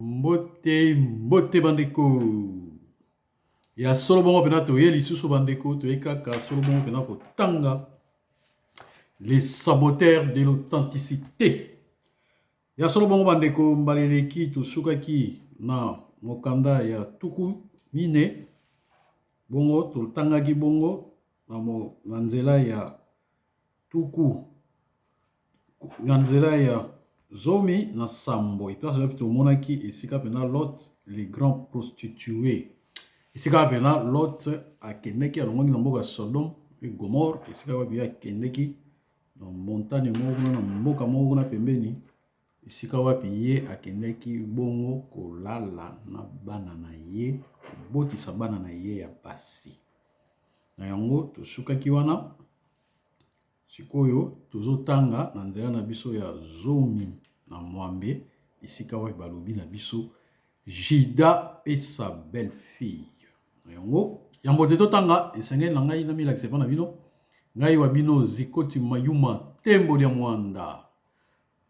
Mbote, mbote bandeko. Ya solo bongo mpena toye lisusu bandeko, toye kaka solo bongo mpena kotanga les saboteurs de l'authenticité. Ya solo bongo bandeko, mbala eleki tosukaki na mokanda ya tuku mine, bongo totangaki bongo na, mo, na nzela ya tuku na nzela ya 17 eplace wapi tomonaki esika mpena Lot le grand prostitue, esika mpena Lot akendeki alongwaki na mboka ya Sodome mpe Gomorre, esika wapi ye akendeki na montagne moko kuna na mboka moko kuna pembeni, esika wapi ye akendeki bongo kolala na bana na ye, kobotisa bana na ye ya basi. Na yango tosukaki wana. Sikoyo tozotanga na nzela na biso ya 18 esika wapi balobi na biso Judas et sa belle-fille. Na yango yambo te totanga, esengeli na ngai namilakisa epai na bino, ngai wa bino Zikoti Mayuma Tembo lya Mwanda.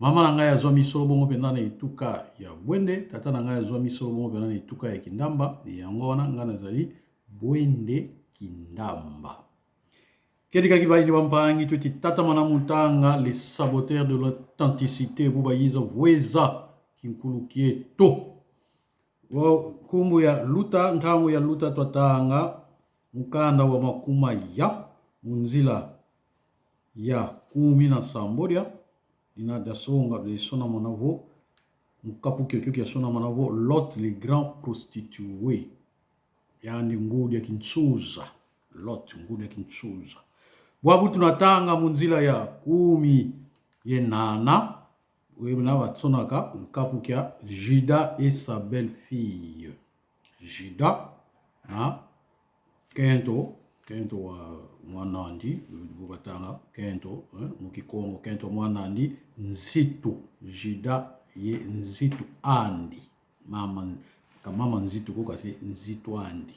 Mama na ngai azwami solo bongo mpenza na etuka ya Bwende, tata na ngai azwami solo bongo mpenza na etuka ya Kindamba, yango wana ngai nazali Bwende Kindamba. Kedikaki bayini ba mpangi tweti tata mana mutanga les saboteurs de l'authenticité bu bayiza vueza kinkulu kieto nkumbu ya luta ntango ya luta twatanga mukanda wa makuma ya munzila ya 17 lya dina dia songa desona mona vo mukapu kyokyo kya sona mona vo Lot le grand prostitué yani ngudi ya kinsuza Lot ngudi ya kinsuza bwabu tunatanga munzila ya kumi ye nana na batsonaka nkapu kya Judas et sa belle-fille Judas na kento kento wa mwanandi batanga kento eh, mukikongo kento mwanandi nzitu Judas ye nzitu andi mama kamama nzitu ko kasi nzitu andi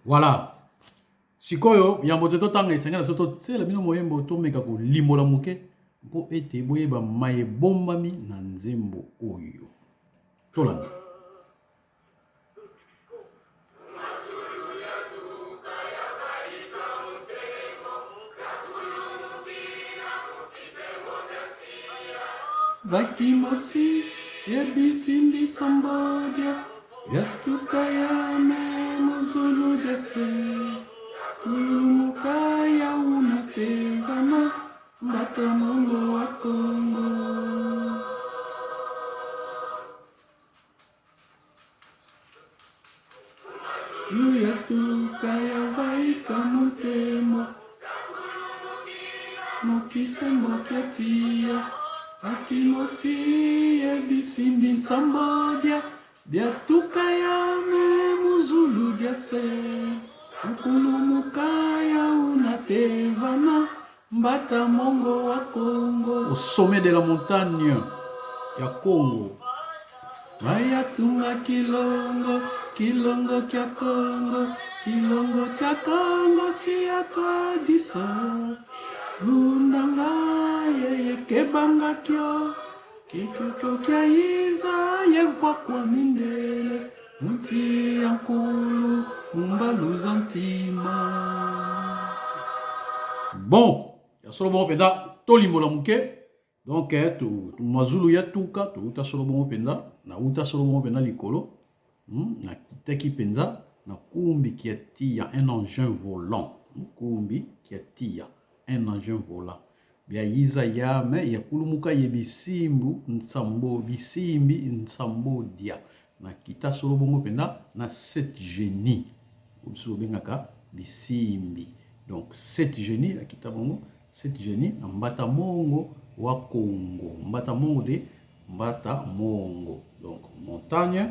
Voilà. Sikoyo yambo te totanga esengeli na biso totiela bino moyembo tomeka kolimbola moke mpo ete boyeba maye ebombami na nzembo oyo. Tolanda. Vakimosi yebisimbi sombodia yatuka yame muzulu dese kulumuka ya una tevana mbata mongo wa Kongo. Luyatuka ya vaika motema mokisembo kiatia akimosi yebisimbi nsambodia biatuka ya me muzulu diase mukulumuka ya una tevana Mbata mongo wa Congo. Au sommet de la montagne ya Congo. Maya tunga kilongo, kilongo kya Congo, kilongo kya Congo si ya twadiso. Lundanga yeye kebanga kyo, kikoko kya iza yevwa kwa mindele, munsi ya nkulu mumbaluza ntima. Bon, ya solo bongo mpenza tolimbola moke donc eh, to, mazulu ya tuka touta solo bongo mpenza nauta solo bongo mpenza likolo nakitaki mpenza na kumbi kiatia un engin volant kumbi kiatia un engin volant bia yiza yame ya kulumuka ye bisimbu nsambo bisimbi nsambodia nakita solo bongo mpenza na sept genie oyo biso tobengaka bisimbi donc sept genie nakita bongo sept genie na mbata mongo wa Congo mbata mongo de mbata mongo donc montagne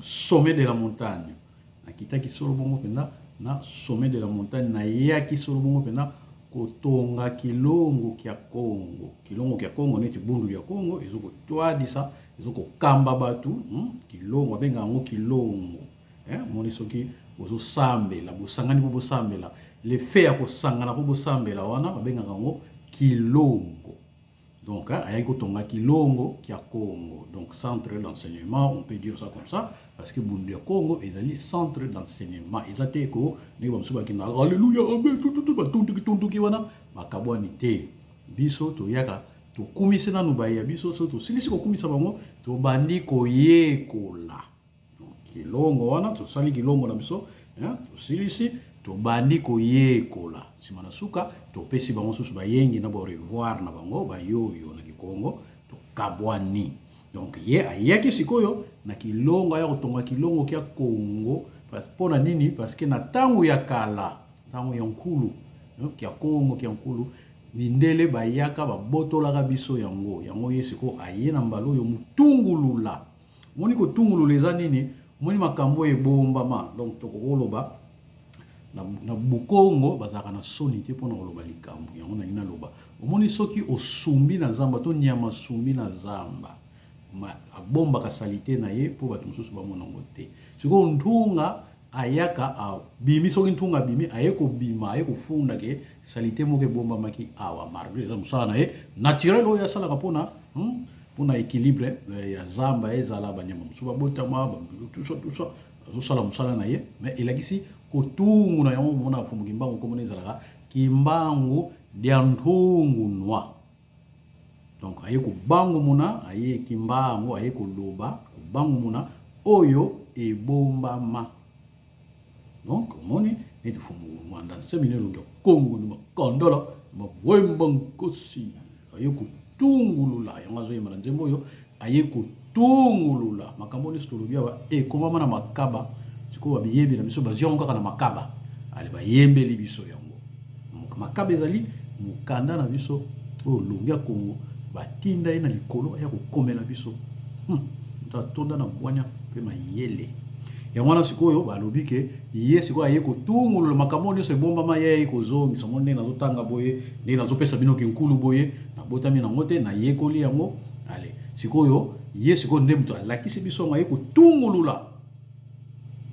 sommet de la montagne nakitaki solo bongo mpenza na sommet de la montagne nayaki solo bongo mpenza kotonga kilongo kya Congo kilongo kya Congo neti bundu ya Congo ezokotwadisa ezokokamba bato kilongo abenga yango kilongo eh, moni soki bozosambela bosangani mpo bosambela le fait ya kosangana mpo bosambela wana babengaka yango kilongo. Donc ayaki kotonga Kilongo kia Kongo, donc centre d'enseignement, on peut dire ça comme ça, parce que Bundu ya Kongo ezali centre d'enseignement. Eza te ko ndenge bamosusu bakendaka alléluia amen tututu batunduki tunduki wana bakabwani te. Biso toyaka tokumisi nanu baye ya biso, so tosilisi kokumisa bango tobandi koyekola. Kilongo wana tosali kilongo na biso, tosilisi tobandi koyekola. Nsima na suka topesi bango susu bayengi na ba revoir na bango bayoyo na kikongo, tokabwani. Donc ye ayaki sikoyo na kilongo, aya kotonga kilongo kia Kongo. Mpo na nini? Parce que na ntango ya kala, ntango ya nkulu kia Kongo kia nkulu, mindele bayaka babotolaka biso yango. Yango ye sikoyo aye na mbala oyo mutungulula. Omoni kotungulula eza nini? Omoni makambo ebombama. Donc tokokoloba na Bukongo bazalaka na soni te mpona koloba likambo yango. Nangi naloba, omoni soki osumbi na zamba to nyama asumbi na zamba, abombaka saleté na ye mpo bato mosusu bamona yango te. Sikoyo ntunga ayaka abimi, soki ntunga abimi, aye kobima, aye kofunda ke saleté moko ebombamaki awa, malgré eza mosala na ye naturel oyo asalaka mpona mpona équilibre ya zamba, ezala banyama mosusu babotama, tout ça, tout ça, azosala mosala na ye. Mais elakisi kotungu na yango. Mona Mfumu Kimbangu, komona ezalaka Kimbangu dia ntungunwa. Donc aye kobangumuna, aye Kimbangu aye koloba kobangumuna oyo ebombama. Donc omoni neti Mfumu Mwanda Nsemi na elongi ya Kongo ni makandola mawemba nkosi, aye kotungulula yango. Azoyemba na nzembo oyo, aye kotungulula makambo nyonso tolobi awa ekomama na makaba. Sikoyo babiyebi na biso bazwi yango kaka na makaba, ale bayembeli biso yango. Makaba ezali mokanda na biso oyo Longi ya Kongo batinda ye na likolo aya kokomela biso. Moto atonda na bwanya mpe mayele. Yango wana sikoyo balobi ke ye sikoyo aye kotungolola makambo nyonso ebombama, ye aye kozongisa ngo. Ndenge nazotanga boye, ndenge nazopesa bino kinkulu boye, nabotami nango te, nayekoli yango. Ale sikoyo ye sikoyo nde moto alakisi biso yango, aye kotungulula.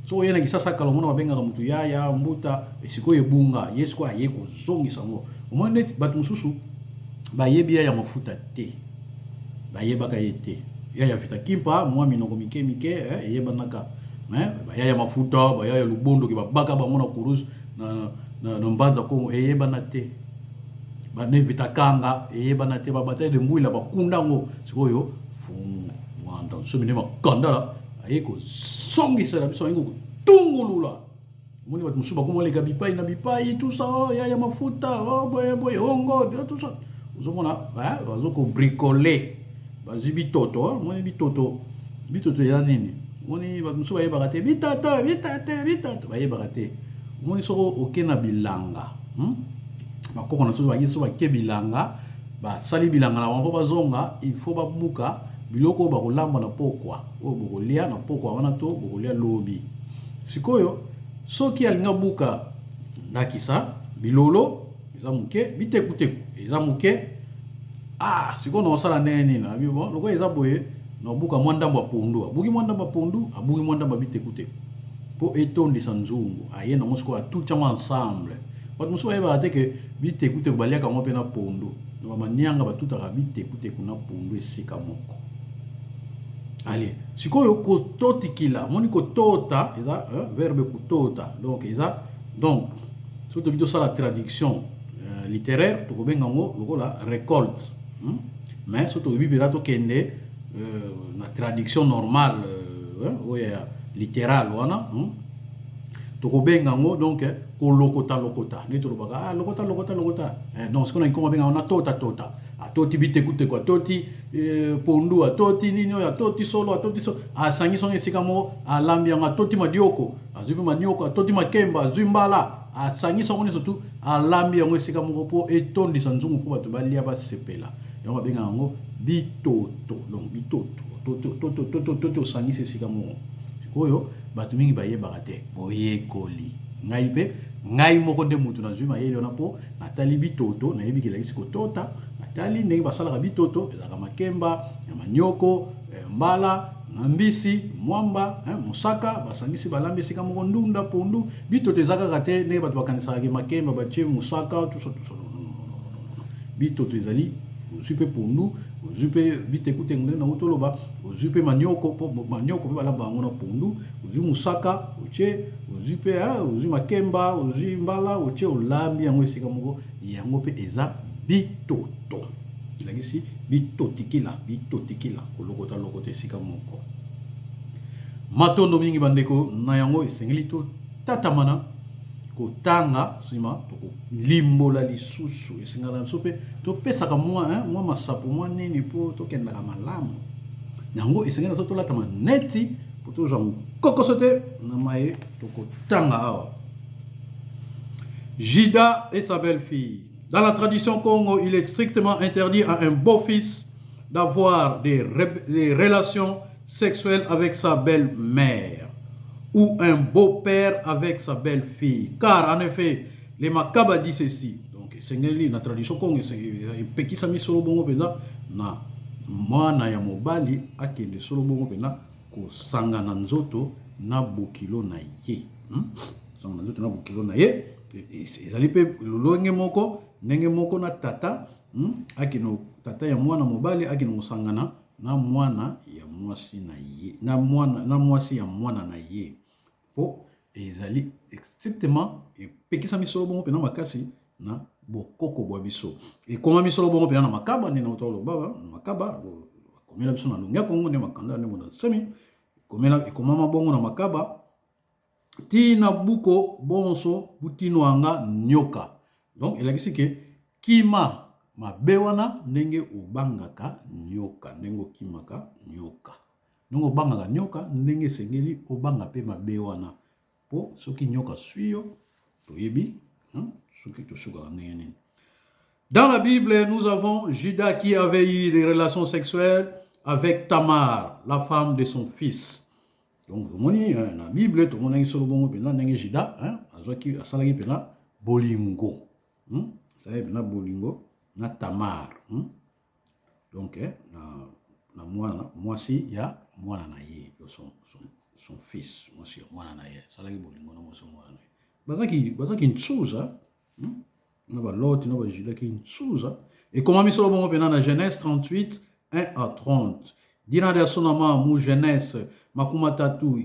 Soki oye na Kisasa kala, omona babengaka motu yaya mbuta. Sikoyo ebunga, ye sikoyo aye kozongisa yango. Omoni neti bato mosusu bayebi ya mafuta te, bayebaka ye te. Yaya Vita Kimpa, mwa minoko mike mike eyebanaka, mais bayaya mafuta, bayaya lubondoki, babaka bango na kuruze na Mbanza Kongo, eyebana te. Bane Vita Kanga eyebana te. Babataille de Mbwila bakunda yango. Sikoyo Mfumu Mwanda Nsomi nde makandala aye kozongisela biso, aye kotungulula. Omoni bato mosusu bakoma oleka bipai na bipai, tout ça, oh, yaya mafuta, oh, boye boye, ongo, tout ça. Ozomona bazokobricole, bazwi bitoto. Omoni bitoto, bitoto eza nini? Omoni bato mosusu bayebaka te bitoto, bitoto, bitoto bayebaka te. Omoni soko oke na bilanga, Bakoko na soki baye, so bake bilanga, basali bilanga na bango, bazonga, il faut babuka biloko oyo bakolamba na pokwa, oyo bokolia na pokwa wana to bokolia lobi. Sikoyo soki alingi abuka, ndakisa bilolo eza moke, bitekuteku eza moke, ah, sikoyo na osala ndenge nini? Abi bon, lokola eza boye, nabuka mwa ndambo ya pondu. Abuki mwa ndambo ya pondu, abuki mwa ndambo ya bitekuteku mpo etondisa nzungu. Aye nango sikoyo, atuti yango ensemble. Bato mosusu bayebaka te ke bitekuteku baliaka yango mpe na pondu. Na bamanianga batutaka bitekuteku na pondu esika moko. Ale sikoyo kototikila, omoni kotota eza verbe kotota. Donc eza, donc soki tobi tosala traduction littéraire, tokobenga yango lokola récolte, Mais soki toyebi mpenza, tokende na traduction normale oyo ya littéral wana, Tokobenga yango donc kolokota lokota, nde tolobaka ah, lokota lokota lokota. Donc sikoyo na kikongo babenga yango na tota tota. Atoti bitekuteku, atoti pondu, atoti nini oyo, atoti solo, atoti solo, asangisi yango esika moko, alambi yango. Atoti madioko, azwi mpe manioko, atoti makemba, azwi mbala, asangisi yango nyonso tu, alambi yango esika moko mpo etondisa nzungu, mpo bato balia basepela. Yango babengaka yango bitoto. Donc bitoto, toto toto toto, osangisi esika moko. Sikoyo bato mingi bayebaka te. Boyekoli ngai mpe ngai moko nde mutu nazwi mayele wana mpo natali bitoto, nayebi kelakisi kotota. Natali ndenge basalaka bitoto, ezalaka makemba ya manioko, mbala na mbisi, mwamba, mosaka, basangisi, balambi esika moko, ndunda, pondu. Bitoto eza kaka te ndenge bato bakanisaka ke makemba batie mosaka, tout ça, tout ça. Non, non, non, non, non. Bitoto ezali Ozwi mpe pondu, ozwi mpe bitekutengu ndenge nauti oloba, ozwi mpe manioko, mpo manioko mpe balamba yango na pondu, ozwi mosaka otie, ozwi mpe ozwi makemba, ozwi mbala otie, olambi yango esika moko, yango mpe eza bitoto. Elakisi bitotikila, bitotikila, kolokota lokota esika moko. Matondo mingi bandeko, na yango esengeli totatamana kotanga, nsima tokolimbola lisusu. Esengaka na biso mpe topesaka mwa, hein, mwa masapo mwa nini mpo tokendaka malamu. Yango esengeli na biso tolatama neti mpo tozwa nkokoso te na maye tokotanga awa. Judas et sa belle-fille. Dans la tradition Congo, il est strictement interdit à un beau-fils d'avoir des relations sexuelles avec sa belle-mère ou un beau-père avec sa belle-fille. Car en effet, les Makaba dit ceci. Donc, esengeli na tradition Congo epekisami solo bongo mpenza na mwana ya mobali akende solo bongo mpenza kosangana nzoto na bokilo na ye. Kosangana nzoto na bokilo na ye ezali mpe lolenge moko ndenge moko na tata, akende, tata ya mwana mobali akende kosangana na mwana ya mwasi na ye, na mwana, na mwasi ya mwana na ye, mpo ezali strictement epekisami solo bongo mpena makasi na bokoko bwa biso. Ekomami solo bongo mpena na makaba, nde nauta koloba na makaba bakomela biso na longi ya Kongo, nde makanda nde moto nsemi ekomela, ekomama bongo na makaba ti na buko bonso butinwanga nyoka. Donc elakisi ke kima mabe wana ndenge obangaka nyoka, ndenge okimaka nyoka, ndenge obangaka nyoka, ndenge esengeli obanga mpe mabe wana, mpo soki nyoka swi yo, toyebi soki tosukaka ndenge nini. Dans la Bible, nous avons Judas qui avait eu des relations sexuelles avec Tamar, la femme de son fils. Donc, tomoni na Bible, tomonaki solo bongo mpenza ndenge Judas, hein, azwaki, asalaki mpenza bolingo, Asalaki mpenza bolingo na Tamar, Donc, na mwana, mwasi ya mwana na ye, son fils, mwasi ya mwana na ye, asalaki bolingo na mwasi ya mwana na ye. Bazaki nsuza, Na ba Lot, na ba Judas ki nsuza. Ekomami solo bongo mpenza na Genèse 38, 1 à 30. Dina dia sonama mu Genèse makumi matatu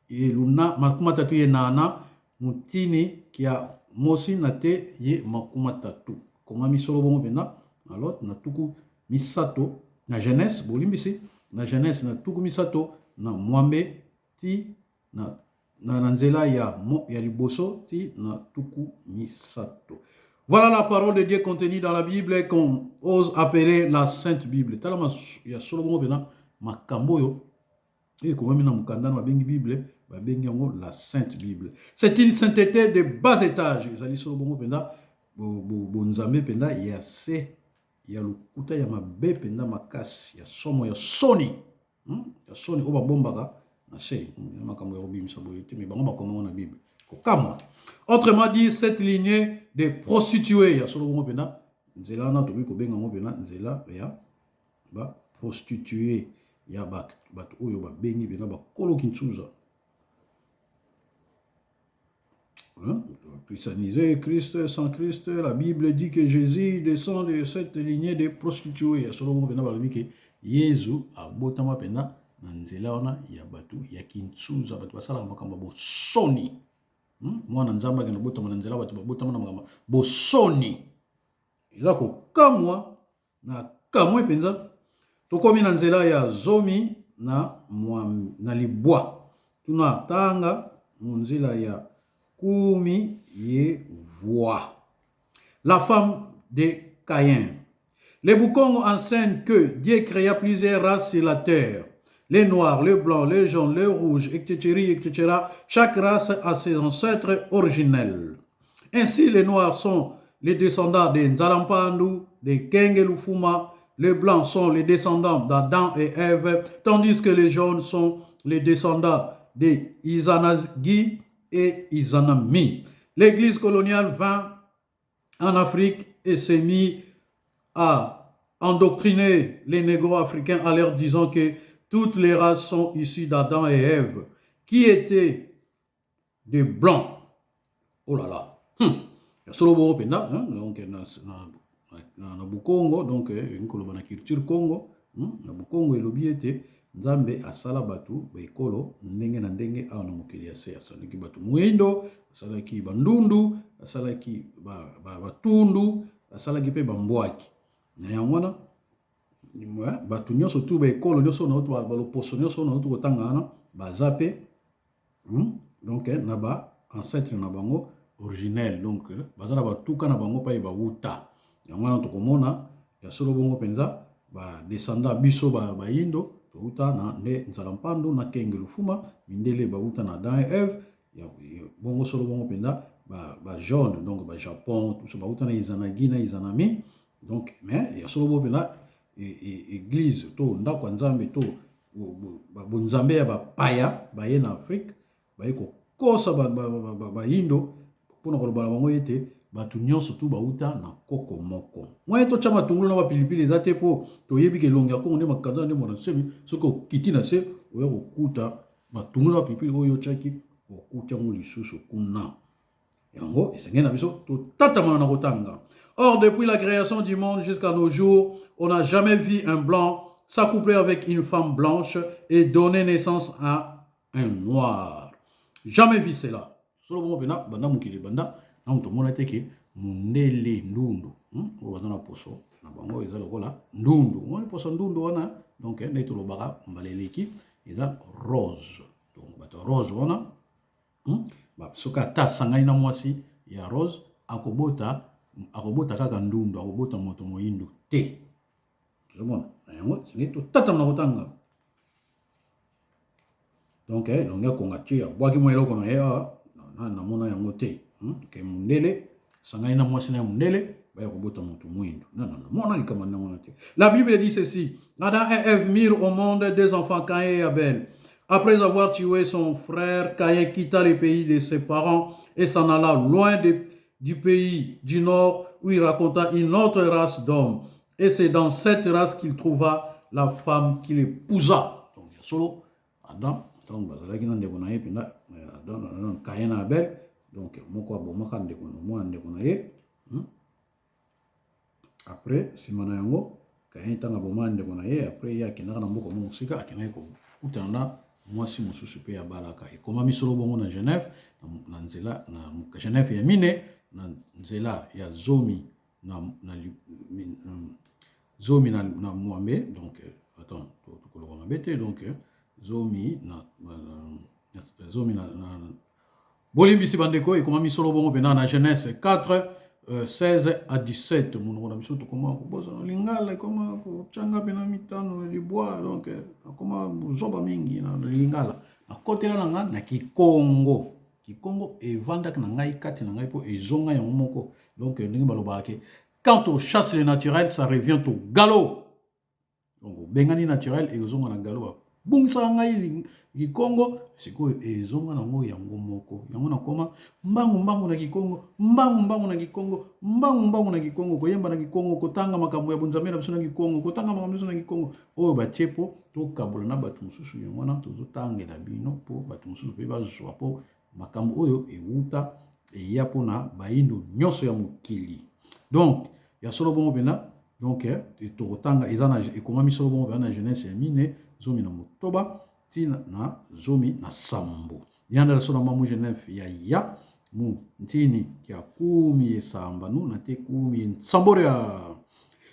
ye luna, makumi matatu ye nana mutini kia mosi na te ye makumi matatu. Ekomami solo bongo mpenza na Lot na tuku misato na Genèse, bolimbisi, na Genèse na tuku misato na mwambe ti na, na, na nzela ya, mo, ya liboso ti na tuku misato. Voilà la parole de Dieu contenue dans la Bible qu'on ose appeler la Sainte Bible. Tala ya solo bongo pena makambo oyo ekomami na mokanda na babengi Bible, babengi yango la Sainte Bible. C'est une sainteté de bas étage. Ezali solo bongo pena bonzambe pena ya se ya lokuta ya mabe pena makasi ya somo ya soni. Ya soni oyo babombaka na se, makambo ya kobimisa boye te, mais bango bakoma na Bible. Kokamwa. Autrement dit, cette lignée de prostituées ya solo bongo mpena nzela wana tokoki kobenga yango mpena nzela ya ba prostituées ya bato oyo babengi mpena bakolo kinsuza. Hein? Christianiser Christ sans Christ, la Bible dit que Jésus descend de cette lignée de prostituées. Ya solo bongo mpena balobi ke Yezu abotama mpena na nzela wana ya bato ya kinsuza, bato basalaka makambo ya bosoni. Mwana Nzambe akende kobotama na nzela bato babotama na makambo bosoni. Eza kokamwa na kamwe mpenza. Tokomi na nzela ya zomi na mwa, na libwa. Tuna tanga mu nzela ya kumi ye voix. La femme de Caïn. Les Bukongo enseignent que Dieu créa plusieurs races sur la terre. Les noirs, les blancs, les jaunes, les rouges, etc., etc. Chaque race a ses ancêtres originels. Ainsi, les noirs sont les descendants de Nzalampandu, de Kenge Lufuma. Les blancs sont les descendants d'Adam et Ève, tandis que les jaunes sont les descendants de Izanagi et Izanami. L'église coloniale vint en Afrique et s'est mise à endoctriner les négro-africains en leur disant que toutes les races sont issues d'Adam et Ève, qui étaient des blancs. Oh là là. Ya solo bongo mpenza, hein? Donc, na na, na Bukongo, donc eh, elingi koloba na culture Congo, Na Bukongo elobi ete Nzambe asala bato ba ekolo ndenge na ndenge awa na mokili ya se. Asalaki bato moindo, asalaki bandundu, asalaki batundu, ba, asalaki mpe bambwaki. Na yango wana bato nyonso tu ba ekolo nyonso na baloposo nyonso na utu kotanga wana baza mpe Donc na ba ancêtre na bango originel, donc baza na batuka na bango pai bawuta. Yango wana tokomona ya solo bongo mpenza ba descendant biso bayindo touta na nde nzala mpandu na kenge lufuma, mindele bawuta na Adam et Eve. Bongo solo bongo mpenza ba jaune, donc ba Japon tout ça, bawuta na Izanagi na Izanami. Donc mais ya solo bongo mpenza église to ndako ya Nzambe to bonzambe ya bapaya baye na Afrique, baye kokosa bayindo mpona koloba na bango ete bato nyonso tu bauta na koko moko. Mwaye totya matungulu na bapilipili eza te, mpo toyebi ke elongi ya Kongo nde makanza nde mwana nsemi. Soki okiti na se, oya kokuta matungulu na bapilipili oyo otyaki, okuti yango lisusu kuna. Yango esengeli na biso totatamana na kotanga. Or, depuis la création du monde jusqu'à nos jours, on n'a jamais vu un blanc s'accoupler avec une femme blanche et donner naissance à un noir. Jamais vu cela. Solo bongo mpena banda mokili banda ntango tomona te ke mondele ndundu, oyo baza na poso na bango eza lokola ndundu, omoni poso ndundu wana, donc nde tolobaka mbala eleki eza rose. Donc bato ya rose wana, Soki ata asangani na mwasi ya rose, akobota, akobota kaka ndundu, akobota moto moyindo te. Ozomona na yango esengeli totatama na kotanga. Donc elongi akonga tie abwaki mwa eloko na ye awa, namona yango te, Ke mondele sangani na mwasi na ye mondele, baya kobota moto mwindo. Namona likambo ndenge wana te. La Bible dit ceci: Adam et Ève mirent au monde deux enfants, Caïn et Abel. Après avoir tué son frère, Caïn quitta le pays de ses parents et s'en alla loin du pays du nord, où il rencontra une autre race d'hommes. Et c'est dans cette race qu'il trouva la femme qu'il épousa. Donc, solo Adam, ntango bazalaki na ndeko na ye mpenza Adam, Caïn na Abel, donc moko abomaka ndeko na mwana ndeko na ye. Après, nsima na yango, Caïn ntango abomaka ndeko na ye, après ye akendaka na mboka moko mosika, akendaki kokutana na mwasi mosusu mpe abalaka. Ekomami solo bongo na Genève, na nzela na Genève ya mine, na nzela ya zomi na zomi na mwambe. Donc attends, tokoloba mabe te. Donc zomi na zomi na bolimbisi bandeko, ekomami solo bongo mpena na Genèse 4, 16 à 17. Monoko na biso tokoma kobosana lingala, ekoma kotyanga mpena mitano libwa. Donc akoma zoba mingi na lingala, nakotela na nga na kikongo. Kikongo evandaki na ngai kati na ngai mpo ezonga yango moko. Donc ndenge balobaka ke quand on chasse le naturel, ça revient au galop. Donc obengani naturel, ezonga na galop. Babungisaka ngai kikongo, sikoyo ezonga nango yango moko. Yango nakoma mbangu mbangu na kikongo, mbangu mbangu na kikongo, mbangu mbangu na kikongo, koyemba na kikongo, kotanga makambo ya bonzambe na biso na kikongo, kotanga makambo biso na kikongo oyo batie mpo tokabola na bato mosusu. Yango wana tozotangela bino mpo bato mosusu mpe bazwa, mpo makambo oyo ewuta eya mpona bayindo nyonso ya mokili. Donc ya solo bongo mpena, donc tokotanga eza na ekomami solo bongo mpena na Genèse ya mine, 16 ntina na 17. Yanda so na mwa mu Genève ya ya mu ntini ya kumi esambanu na te kumi nsamboria.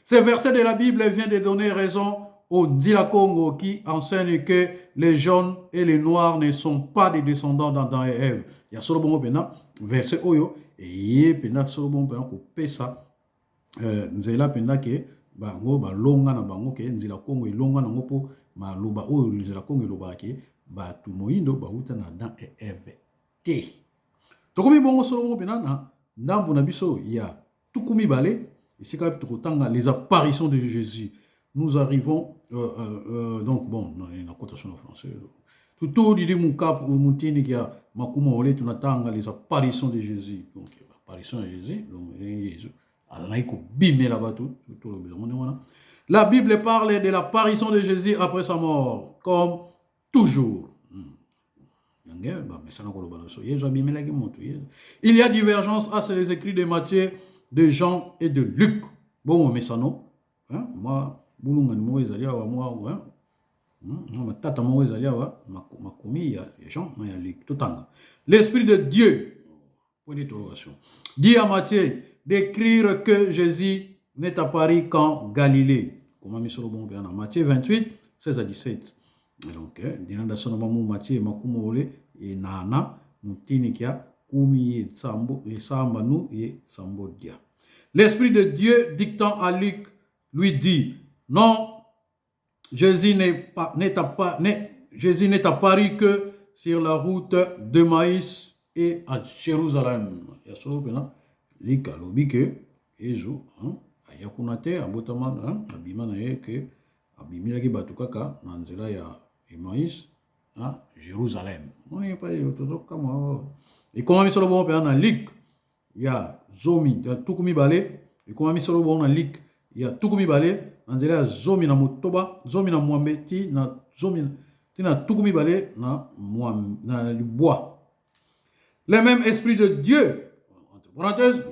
Ce verset de la Bible vient de donner raison au Nzila Congo qui enseigne que les jaunes et les noirs ne sont pas des descendants d'Adam et Ève. Ya solo bongo pena verset oyo eye pena solo bongo pena kopesa nzela mpenza ke bango balonga na bango, ke Nzela Kongo elonga nango, mpo maloba oyo Nzela Kongo elobaka ke bato moyindo bauta na Adam et Ève te. Tokomi bongo solo bongo mpena na ndambo na biso ya 20, esika tokotanga les apparitions de Jésus. Nous arrivons donc bon, na cotation na français tutu didi mukapu mutini kia makuma ole, tunatanga les apparitions de Jésus. Donc apparition de Jésus, donc Jésus azalaki kobimela bato, tolobela ngo ndenge wana. La Bible parle de l'apparition de Jésus après sa mort, comme toujours bamesana koloba na biso Yesu abimelaki moto. Il y a divergence à les écrits de Matthieu, de Jean et de Luc. Bongo mesano, mwa bulungani moko ezali awa, mwa mwa matata moko ezali awa, makomi ya Jean na ya Luc. Totanga. L'Esprit de Dieu, point d'interrogation, dit à Matthieu d'écrire que Jésus n'est apparu qu'en Galilée. Comment misolo bongo na Matthieu 28, 16 à 17. Donc, dinanda sono mamu Matthieu makumu ole e nana mutini kia kumi ye sambo e samba nu ye sambo dia. L'Esprit de Dieu dictant à Luc lui dit, non, Jésus n'est pas, n'est pas, Jésus n'est apparu que sur la route d'Emmaüs et à Jérusalem. Ya solo pena Luc alobi ke Yesu aya kuna te, abotama, abima na ye ke abimelaki bato kaka na nzela ya Emmaüs na Jérusalem. Moni epai tozokamwa ekomami solo bongo mpena na Luc ya zomi ya 20. Ekomami solo bongo na Luc ya 20, na nzela ya 16, 18 ti na zomi ti na 29. Le même Esprit de Dieu, entre parenthèses,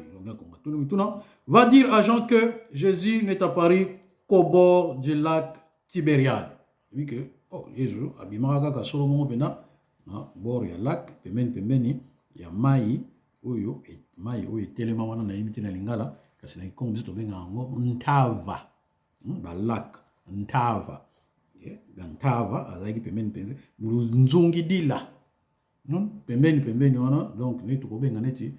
va dire à Jean que Jésus n'est apparu qu'au bord du lac Tibériade. Oui que oh, Jésus abimaka kaka solo bongo mpena na bord ya lac, pembeni pembeni ya mai oyo, mai oyo etelema wana, nayebi te na lingala, kasi na kikongo biso tobengaka yango ntava, balac ntava. Ntava azalaki pembeni pembeni, nzungidila pembeni pembeni wana. Donc neti tokobenga neti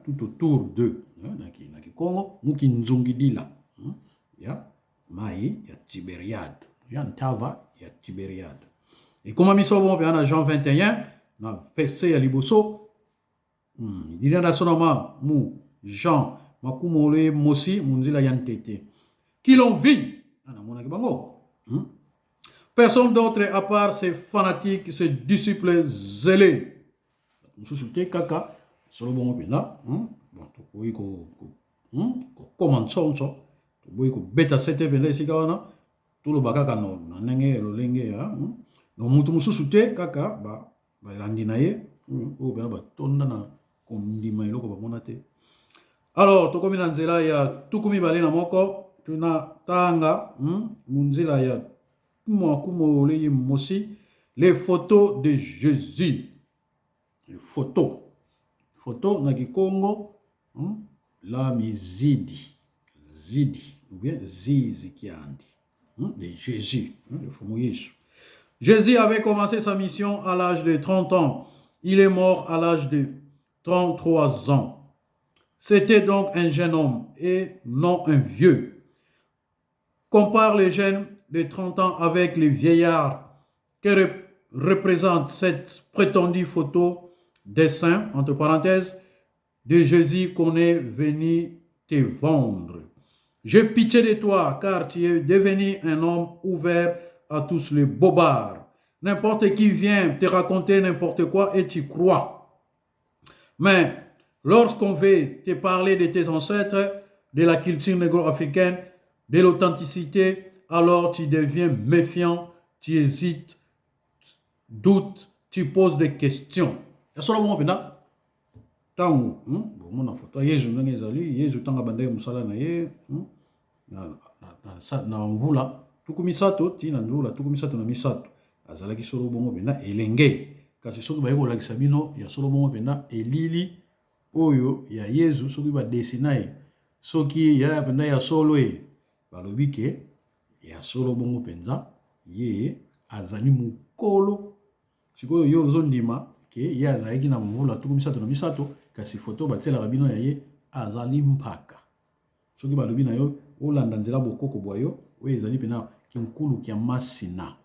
tout autour de na kikongo muki nzungidila ya mai ya Tibériade, ya ntava ya Tibériade. Ekomami solo bongo mpenza na Jean 21, na verset ya liboso. Dinanda sonoma mu Jean makumu ole mosi mu nzela ya ntete qui l'ont vu, namonaki bango. Personne d'autre à part ces fanatiques, ces disciples zélés. Mosusu te kaka solo bongo mpenza. Bon, tokoki kokoma nsonso, toboyi kobeta sete mpenza esika wana, toloba kaka na ndenge lolenge ya no mutu mosusu te, kaka balandi na ye oyo mpenza batonda na kondima eloko bamona te. Alors tokomi na nzela ya 21, tuna tanga mu nzela ya makumu oleyi mosi, les photos de Jésus. Les photos, photo na kikongo la mizidi zidi ou bien zizi kiandi de Jésus, le fumu Yesu. Jésus avait commencé sa mission à l'âge de 30 ans. Il est mort à l'âge de 33 ans. C'était donc un jeune homme et non un vieux. Compare les jeunes de 30 ans avec les vieillards que représente cette prétendue photo dessin, entre parenthèses, de Jésus qu'on est venu te vendre. J'ai pitié de toi, car tu es devenu un homme ouvert à tous les bobards. N'importe qui vient te raconter n'importe quoi et tu crois. Mais lorsqu'on veut te parler de tes ancêtres, de la culture négro-africaine, de l'authenticité, alors tu deviens méfiant, tu hésites, doutes, tu poses des questions. Solo bongo mpenza ntango bomona foto ya Yezu ndenge ezali, Yezu ntango abandaki mosala na ye na mvula 30 ti na mvula 33, azalaki solo bongo mpenza elenge. Kasi soki baye kolakisa bino ya solo bongo mpenza elili oyo ya Yezu, soki badessiner ye, soki ya mpenza ya solo ye, balobi ke ya solo bongo mpenza ye azali mokolo. Sikoyo yo ozondima ke ye azalaki na mvula 33, kasi foto batielaka bino ya ye azali mpaka. Soki balobi na yo olanda nzela bokoko bwa yo oyo ezali mpena kinkulu kya masina,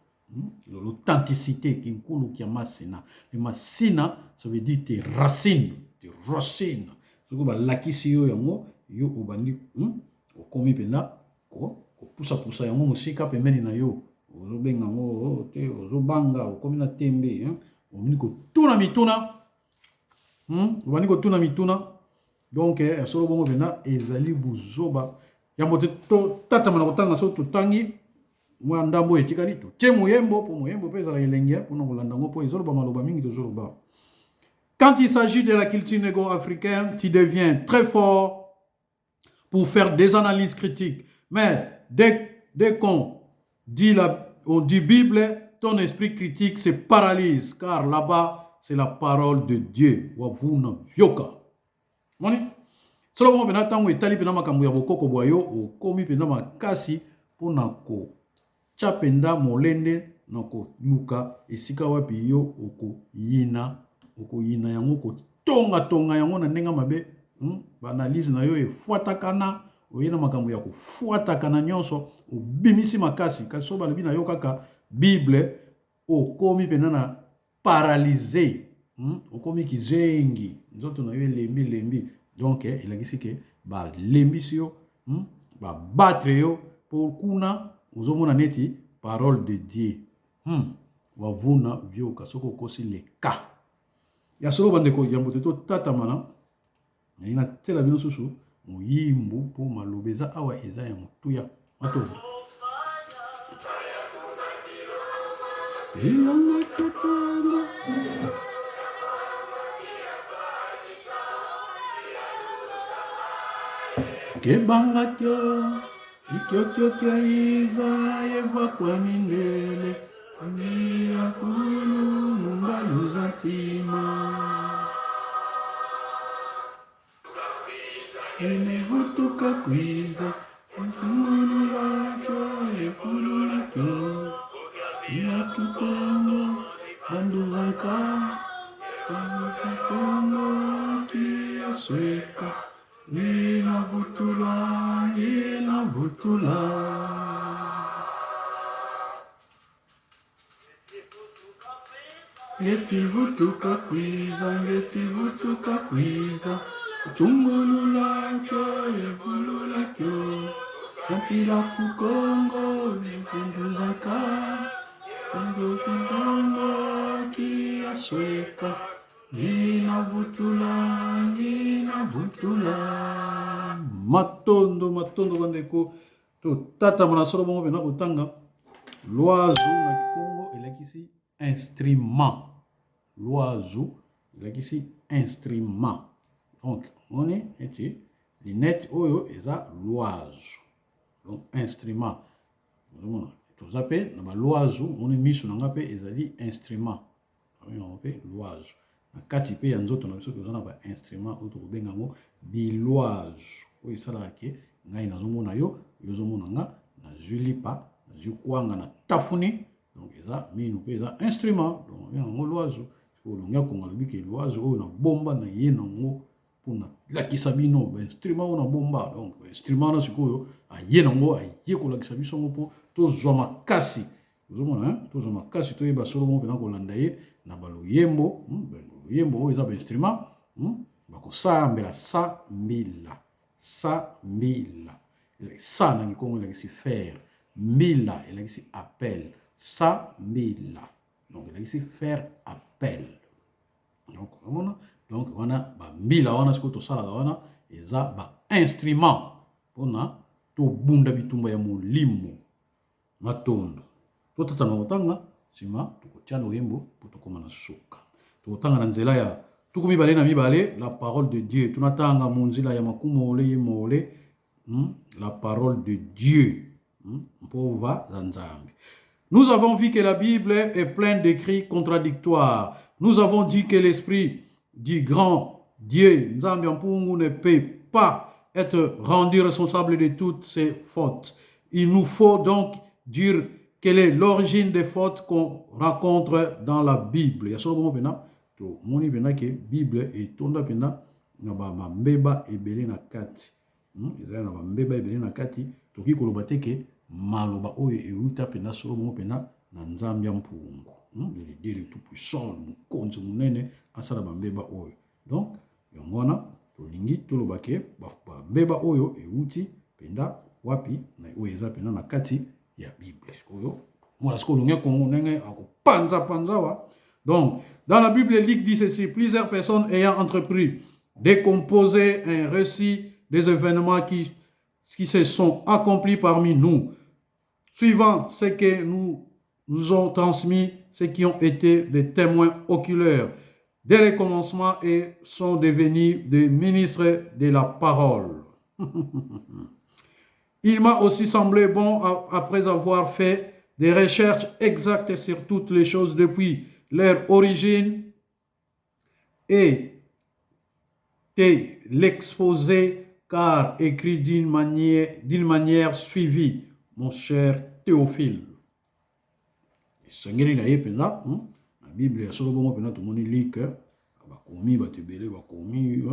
L'authenticité, kinkulu kya masina, le masina, ça veut dire tes racines, tes racines. Soki balakisi yo yango, yo obandi okomi mpenza kopusapusa yango mosika pembeni na yo, ozobenga yango oh, te, ozobanga, okomi na tembe, obandi kotuna mituna, Obandi kotuna mituna. Donc ya solo bongo mpenza ezali buzoba. Yambo te totatama na kotanga, soki totangi mwa ndambo etikali, totie moyembo, mpo moyembo mpe ezala elenge mpona kolanda yango, mpo ezoloba maloba mingi tozoloba. Quand il s'agit de la culture négro-africaine, tu deviens très fort. pour faire des analyses critiques. Mais dès, dès qu'on dit, la, on dit Bible, ton esprit critique se paralyse, car là-bas, c'est la parole de Dieu. Wavuna vyoka. Moni? Solo bongo mpenza ntango etali mpenza makambo ya bokoko bwa yo, okomi mpenza makasi mpo na kotya mpenza molende na koluka esika wapi yo okoyina, okoyina yango, kotongatonga yango na ndenge mabe. Baanalyse na yo efwatakana, oye na makambo ya kofwatakana nyonso, obimisi makasi. Kasi so balobi na yo kaka Bible, okomi mpenza na paralyse, Okomi kizengi, nzoto na yo elembi elembi. Donc elakisi ke balembisi yo, Babatre yo mpo kuna ozomona neti parole de Dieu. Wavuna vyoka soki okosi leka ya solo. Bandeko, yambo te totatamana, naye natela bino susu moyimbu mpo maloba eza awa eza ya motuya. Matondo. Ilanga totanga. Kebanga kyo ikyokyokya iza yeva kwa mindele yakulu mumbaluza ntima imevutuka kwiza mfungululakyo ekululakyo ilakikongo banduzanka kongo kiyasweka inavutula inavutula. Ngeti vutuka kwiza, ngeti vutuka kwiza, tungulula kyo, evulula kyo, champila ku Kongo, vunduzaka, Kongo ku kiyasweka, inavutula, inavutula. Matondo, matondo bandeko, totatama na solo bongo mpena kotanga lwazu na kikongo elakisi instrument. Lwazu elakisi instrument. Donc omoni neti lunette oyo eza lwazu, donc instrument. Ozomona toza mpe na balwazu, omoni miso na nga mpe ezali instrument, yango mpe lwazu. Na kati mpe ya nzoto na biso toza na ba instrument oyo tokobenga yango bilwazu, oyo esalaka ke ngai nazomona yo, yo ozomona nga, nazwi lipa, nazwi kwanga na tafuni. Donc eza minu mpe eza instrument, donc yango lwazu. Olongi akonga alobi ke lwazu oyo na bomba na ye nango mpo nalakisa bino bainstrument oyo na bomba. Donc bainstrument wana sikoyo aye nango, aye kolakisa biso yango mpo tozwa makasi. Ozomona, tozwa makasi, toyeba solo moko mpena kolanda ye na baloyembo. Loyembo oyo eza bainstrument, Bakosambela sa mbila, sa mbila. Sa na kikongo elakisi faire, mbila elakisi appel. Sa mbila donc elakisi faire appel. Donc omona, donc wana bambila wana sikoyo tosalaka wana eza bainstrument mpona tobunda bitumba ya molimo. Matondo. Totatana kotanga, nsima tokotia loyembo mpo tokóma na suka. Tokotanga na nzela ya 22, la parole de Dieu. Tunatanga mu nzela ya makumole ye mole, La parole de Dieu, Mpova za Nzambe. Nous avons vu que la Bible est pleine d'écrits contradictoires. Nous avons dit que l'esprit du grand Dieu, Nzambe Mpungu, ne peut pas être rendu responsable de toutes ses fautes. Il nous faut donc dire quelle est l'origine des fautes qu'on rencontre dans la Bible. Ya solo bongo pena tomoni pena ke Bible etonda pena na ba mambeba ebele na kati. Ezali na bambeba ebele na kati. Tokoki koloba te ke maloba oyo euta mpenza solo bongo mpenza na Nzambe ya mpungu, Le Dieu le tout puissant, mokonzi monene, asala bambeba oyo. Donc yango wana tolingi toloba ke bambeba oyo euti mpenza wapi, na oyo eza mpenza na kati ya Bible. Sikoyo mwana sikoyo olongi Kongo ndenge akopanzapanza wa. Donc dans la Bible, Luc dit ceci: plusieurs personnes ayant entrepris de composer un récit des événements qui se sont accomplis parmi nous, suivant ce que nous nous ont transmis ceux qui ont été des témoins oculaires dès le commencement et sont devenus des ministres de la parole. Il m'a aussi semblé bon, après avoir fait des recherches exactes sur toutes les choses depuis leur origine, et l'exposer, car écrit d'une manière, d'une manière suivie, mon cher Théophile. Esengeli na ye mpenza na Bible ya solo bongo mpenza tomoni Luc bakomi bato ebele bakomi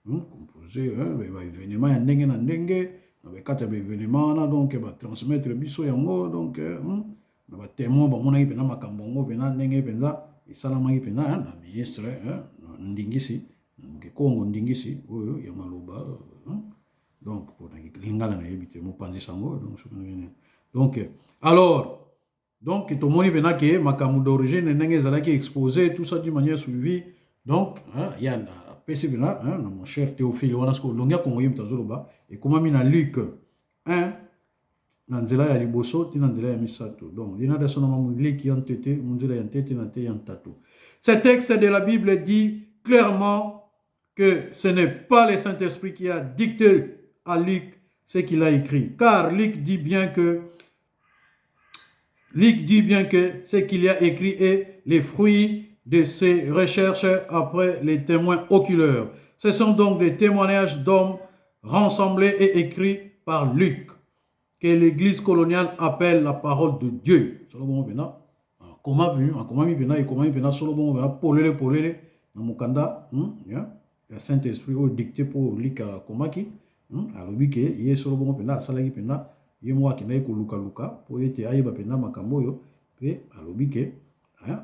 compose baévénement ya ndenge na ndenge na bakati ya baévénement wana, donc batransmettre biso yango, donc na batémoin bamonaki mpenza makambo yango mpenza ndenge mpenza esalamaki mpenza na ministre Ndingisi Kongo Ndingisi oyo ya maloba. Donc mpona lingala nayebi te, mopanzi sango. Donc alors, donc tomoni mpenza ke makambo d'origine ndenge ezalaki exposé, tout ça d'une manière suivie. Donc ya apesi mpenza na mon cher Théophile wana. Soki olongi ya Kongo, ye moto azoloba. Ekomami na Luc 1 na nzela ya liboso ti na nzela ya misato. Donc lina sonama muliki ya ntete munzela ya ntete na te ya ntatu. Ce texte de la Bible dit clairement que ce n'est pas le Saint-Esprit qui a dicté à Luc ce qu'il a écrit, car Luc dit bien que ce qu'il a écrit est les fruits de ses recherches après les témoins oculaires. Ce sont donc des témoignages d'hommes rassemblés et écrits par Luc, que l'Église coloniale appelle la parole de Dieu. Comment comment mpena solo bongo mpena polele polele na mokanda ya Saint-Esprit oyo dicté mpo Luc akomaki. Alobi ke ye solo bongo mpenza asalaki mpenza ye moko, akendaki kolukaluka mpo ete ayeba mpenza makambo oyo, mpe alobi ke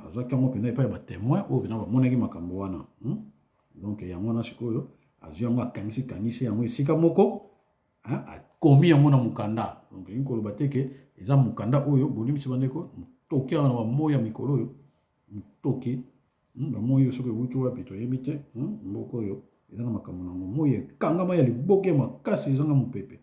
azwaki yango mpenza epai ya batémoin oyo mpenza bamonaki makambo wana. Donc yango wana sikoyo azwi yango, akangisi kangisi yango esika moko, akomi yango na mokanda. Donc elingi koloba te ke eza mokanda oyo. Bolimbisi bandeko, motoki awa na bamoi ya mikolo oyo, motoki bamoi oyo soki ewuti wapi toyebi te. Mboka oyo eza na makambo nango, moi ekangama ya liboke makasi, ezanga mopepe.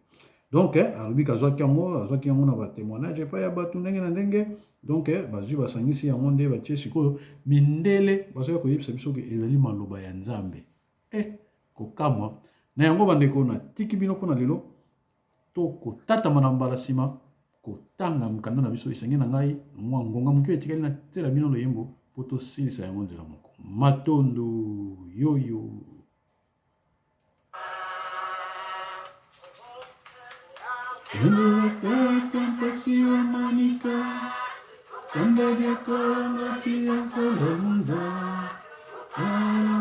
Donc alobi kazwaki yango, azwaki yango na batémoignage epai ya bato ndenge na ndenge. Donc bazwi, basangisi yango nde batie. Sikoyo mindele bazoya koyebisa biso ke ezali maloba ya Nzambe. E kokamwa na yango bandeko, natiki bino mpona lelo. Tokotatama na mbala nsima kotanga mokanda na biso. Esengi na ngai mwa ngonga moke etikali, natiela bino loyembo mpo tosilisa yango nzela moko. Matondo yoyo. Tata mpasi wa Monika kanda lyakongo tia nkolo munza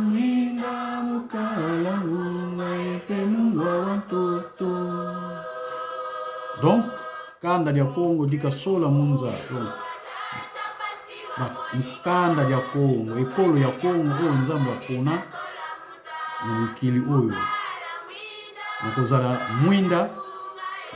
mwinda mokala ngunga epe mungwa wa ntoto. Donc kanda lya Kongo dika sola munza. Donc nkanda lya Kongo, ekolo ya Kongo oyo Nzambe apona na mokili oyo, nakozala mwinda.